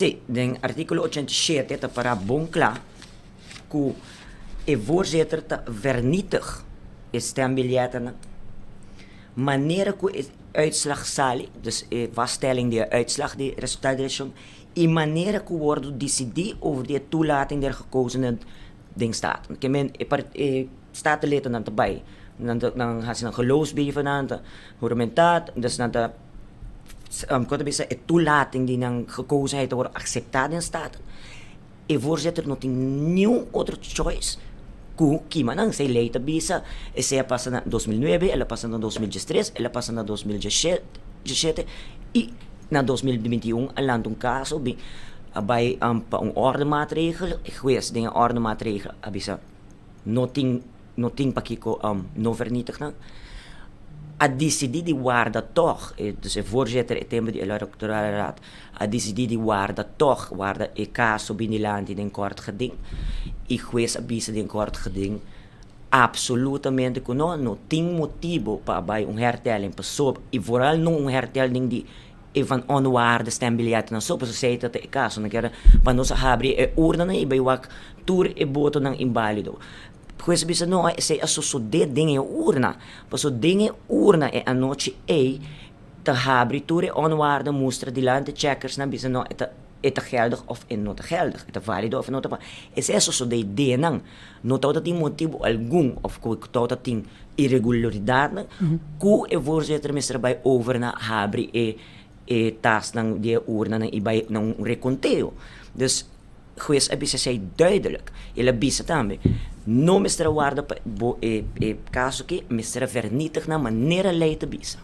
Sí, den artíkulo 87 ta pará bon kla ku e voorzitter ta vernietig e stembiljetnan manera ku e uitslag sali, dus e vaststelling di e uitslag di resultaat di elekshon, i manera ku wòrdu disidí over di e toelating der gekozenen den Staten. Ke men e e Statenleden ta bai, nan ta nan hasi nan geloofsbrieven, nan ta huramentá, dus nan ta Kon ta bisa e toelating di nan gekozenheid ta wòrdu akseptá den Staten. E voorzitter no tin niun otro choice ku kima nan. Esei lei ta bisa, esei a pasa na 2009, el a pasa na 2013, el a pasa na 2017 i na 2021 a lanta un kaso bin a bai pa un ordemaatregel. E hues den e ordemaatregel a bisa no tin no tin pakiko no vernietig nan. A disidí di warda tòg, e dus e voorzitter e tempu di Electorale Raad a disidí di warda tòg, warda e kaso bin dilanti den kort geding i hues a bisa den kort geding absolutamente ku no, no tin motibu pa a bai un hertelling pasobra i vooral no un hertelling di e van onwaarde stembiljetnan so, pasobra esei ta e kaso, nan kier pa nos a habri e urnanan i bai wak tur e botonan inbálido. Hues a bisa, No, esei a sosodé den e urna, pasobra den e urna e anochi ei ta habri tur e onwaarde mustra dilanti checkersnan bisa, No, e ta e ta geldig of e no ta geldig, e ta válido of e no ta válido. Esei a sosodé den nan. No tabata tin motibu algun of ku tabata tin iregularidatnan ku e voorzitter mester bai over na habri e e tasnan di e urnanan i bai na un rekonteo. Dus hues a bisa esei duidelijk. El a bisa tambe, no mester a warda pa bo e e kaso aki mester a vernietig na manera lei ta bisa.